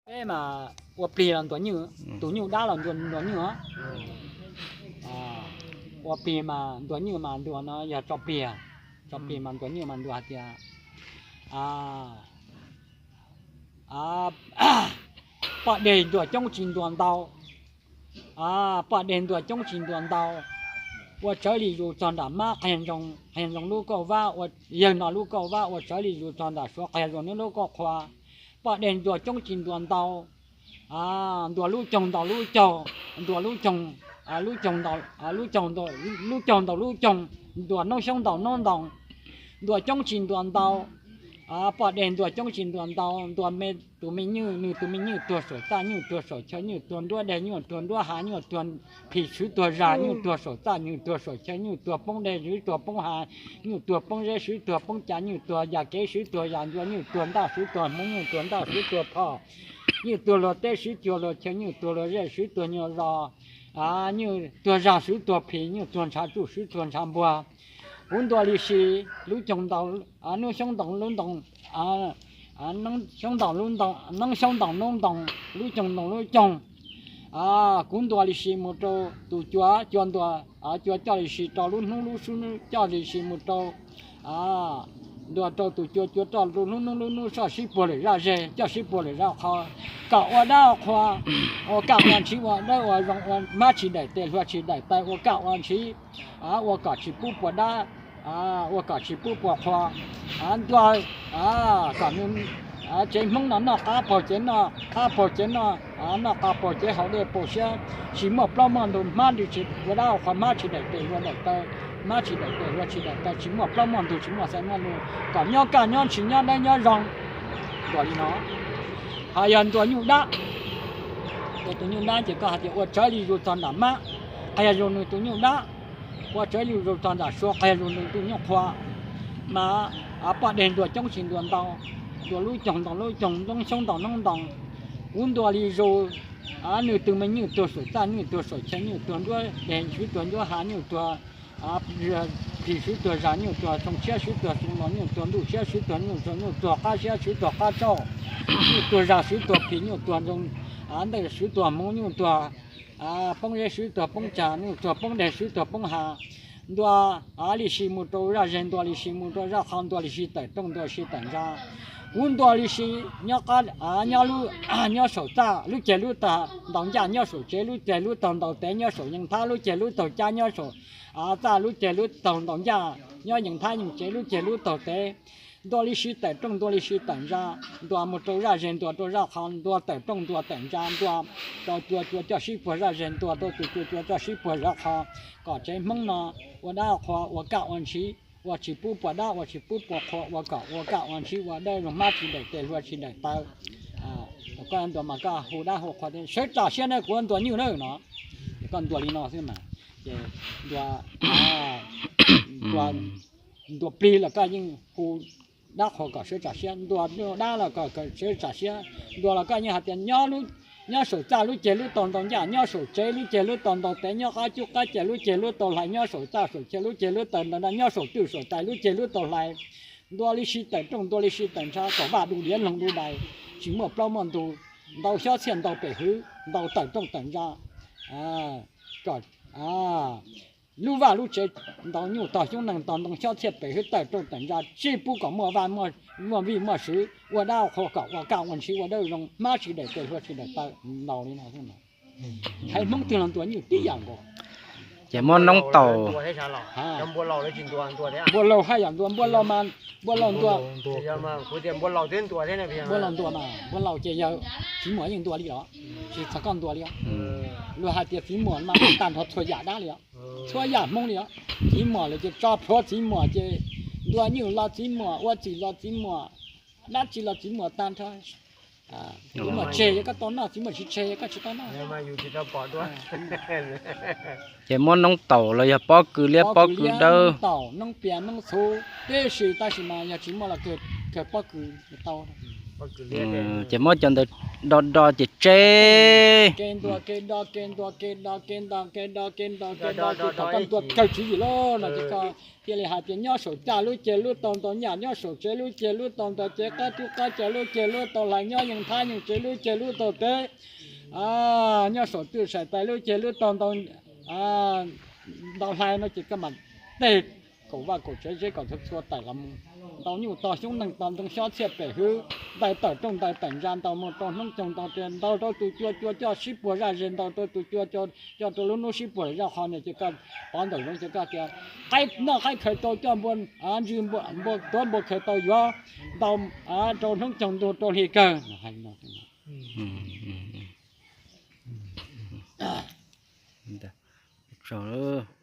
Peb mas ua plig los ntuas nyuj, tus nyuj dab los ntuas nyuj. Ua plig mas ntuas nyuj mas ntuas no yog tso pliag, tso pliag mas ntuas nyuj mas ntuas hais tias poj deg ntuas coob tsis ntuas ntau. Poj deg ntuas coob tsis ntuas ntau. Ua tsawv li zus txog nram mab qhia zoo, qhia zoo lub kauj vab, ua yawg no lub kauj vab ua tsawv li zus txog nram suav qhia zoo nws lub kauj qhua. Poj deg ntuas coob tsis ntuas ntau. Ntuas lub coog ntau lub caug, ntuas lub coog, lub coog ntau, lub coog ntau lub coog, ntuas noob xyoob ntau noob ntoo, ntuas coob tsis ntuas ntau. Poj deg ntuas coob tsis ntuas ntau, ntuas me tus me nyuj, nws tus me nyuj tuag saum txaj, nyuj tuag saum chaw, nyuj tuag nruab deg, nyuj tuag nruab hav, nyuj tuag phim swv tuag zag, nyuj tuag saum txaj, nyuj tuag saum chaw, nyuj tuag poob deg, swv tuag poob hav, nyuj tuag poob zeb, swv tuag poob cav, nyuj tuag yam kev, swv tuag yam ncua, nyuj tuag ntaj, swv tuag hmoov, nyuj tuag ntaj, swv tuag phom, nyuj tuag luag teb, swv tuag luag chaw, nyuj tuag luag zej, swv tuag nyuag zos, nyuj tuag zag, swv tuag phim, nyuj tuag ntshav tsuj, swv tuag ntshav npuag. Kuv ntuas li si, lub coog ntau, noob xyoob ntoo lub ntoo, xyoob ntoo lub ntoo, noob xyoob ntoo noob ntoo, lub coog ntoo lub coog. Kuv ntuas li si mus rau tus cua, cua ntuas, cua coj li si rau lub hnub lub sub, coj li si mus rau, ntuas rau tus cua, cua rau lub hnub lub hnub soj sib puag lwm zaj ze, coj sib puag lwm zaj qhov, kom ua dab ua qhua, ua kaj ua ntshiv, ua dawb ua zoo, ua hmab tsis daim tes, hlua tsis daim taw, ua kaj ua ntshiv, ua kom tsis pub puas dab, ua kom tsis pub puas qhua. Ntuas kom nws tsev Hmoob no noj qab paug cev noj, qab paug cev noj, noj qab paug cev haus dej paug siab, tsis muaj plaub muaj ntug, hmab nws tsis ua dab ua qhua, hmab tsis daim tes hlua daim taw, hmab tsis daim tes hlua tsis daim taw, tsis muaj plaub muaj ntug, tsis muaj xaiv muaj lus, kom nyob kaj nyob ntshiv, nyob dawb nyob zoo. Ntuas li no. Ho yog ntuas nyuj dab, tus nyuj dab ces koj hais tias ua tsawv li zus txog nram mab, qhia zus nws tus nyuj dab, ua tsawv li zus txog nram suav, qhia zus nws tus nyuj qhua. Mas poj deg ntuas coob tsis ntuas ntau, ntuas lub coog ntau lub coog, noob xyoob ntau noob ntoo. Kuv ntuas li zus, nws tus me nyuj tuag saum txaj, nyuj tuag saum chaw, nyuj tuag nruab deg, swv tuag nruab hav, nyuj tuag phim, swv tuag zag, nyuj tuag xyoo tshiab, swv tuag xyoo los, nyuj tuag ntuj siab, swv tuag nyuj tsaug, nyuj tuag qab siab, swv tuag qab tsauj, nyuj tuag zag, swv tuag phim, nyuj tuag ntoo ntej, swv tuag hmoov, nyuj tuag poob zeb, swv tuag poob cag, nyuj tuag poob deg, swv tuag poob hav. Ntuas li si mus rau zaj ze, ntuas li si mus rau zaj qhov, ntuas li si tawm rooj, ntuas li si tawm ntsa. Kuv ntuas li si nyob qab, nyob lub, nyob saum txaj, lub ceg lub taug ntaus ncaj, nyob saum tsev, lub ceg lub taug ntaus tev, nyob saum yees thab, lub ceg lub taug cab, nyob saum txaj, lub ceg lub taug ntaus ncaj, nyob yees thab yees tsev, lub ceg lub taug tev. Ntuas li si tawm rooj, ntuas li si tawm ntsa, ntuas mus rau zaj ze, ntuas rau zaj qhov, ntuas tawm rooj, ntuas tawm ntsa, ntuas rau cua, cua coj sib puag zaj ze, ntuas rau tus cua, cua coj sib puag zaj qhov, kom tsev Hmoob no ua dab ua qhua, ua kaj ua ntshiv, ua tsis pub puas dab, ua tsis pub puas qhua, ua kom ua kaj ua ntshiv, ua dawb zoo, hmab tsis daim tes, hlua tsis daim taw. Koj ntuas mas koj hu dab hu qhua tias sawv tsom siab nawb, kuv ntuas nyuj nawb no. Koj ntuas li no xwb mas, ces ntuas, ntuas plig los koj yeej hu dab qhua kom sawv tsom siab, ntuas dab los kom sawv tsom siab, ntuas los koj yeej hais tias nyob, nyob saum txaj, lub ceg lub taug ntaus ncaj, nyob saum tsev, lub ceg lub taug ntaus tev, nyob qab cub qab ceg, lub ceg lub taug hlais, nyob saum txaj saum chaw, lub ceg lub taug ntaus nra, nyob saum twj saum tais, lub ceg lub taug hlais. Ntuas li si tawm rooj, ntuas li si tawm ntsa, kom vaj du liav, loog du dais, tsis muaj plaub muaj ntug, ntau xyob txhiaj, ntau pem hwv, ntau tawm rooj tawm ntsa, kom lub vaj lub tsev ntau, nyuj tog xyoob neeg tog, ntoo xyob txhiaj pem hwv, tawm rooj tawm ntsa, tsis pub kom muaj vaj muaj vij muaj sw, ua dab ua qhua kom ua kaj ua ntshiv, ua dawb zoo, hmab tsis daim tes, hlua tsis daim taw, ntaus li no. Haiv Hmoob twg los ntuas nyuj tib yam nkaus. Ces muab noob taus. Npua laus haj yam ntuas, npua laus mas, npua laus ntuas. Npua laus ntuas mas, npua laus ces yog txiv muam yeej ntuas li los, tsis txog koj ntuas li os. Luag hais tias txiv muam mas tag nrho txhua yam dab li os, txhua yam Hmoob li os. Txiv muam lawm ces tso plhuav txiv muam, ces ntuas nyuj los txiv muam, ua txim los txiv muam, dab tsi los txiv muam tag nrho. Txiv muam tseg yog koj tau noj, txiv muam tsis tseg yog koj tsis tau noj. Ces muab noob taus los yog pob kws liab pob kws dawb, noob pias noob txhuv tib si, tab sis mas yog tsis muaj los kawg pob kws tau. Ces muab cov ntawd Do do ces tseb. Ke ntua ke do ke ntua ke do ke nta ke do ke nta ke do ces thaum koj ntua kawg tswv yim lawm no ces koj thiaj li hais tias nyob saum caj lub ceg lub tau ntau nyaj, nyob saum tsev lub ceg lub tau ntau cev, qab tub qab ca lub ceg lub tau hlais, nyob yeej thab yeej tsev lub ceg lub tau teb, nyob saum twj saim tais lub ceg lub tau ntau ntau hlais no ces koj mam tej kaum vaj kaum tsev zeb kom txhua txhua tais los mus, ntau nyuj tog xyoob neeg tog ntoo xyob txhiaj pem hwv, ntais tawm rooj ntais tawm ntsa ntau mus rau hnub coog ntau tias ntau rau tus cua, cua coj sib puag zaj ze ntau rau tus cua, coj rau lub hnub sib puag zaj qho no ces koj pov ntawm zoov ces koj tias qaib noj qaib khaws tau coj npua ntsis npua tuav npua khaws tau yuav ntau rau hnub coog ntuj rau hli kawg. Tsaug lawm.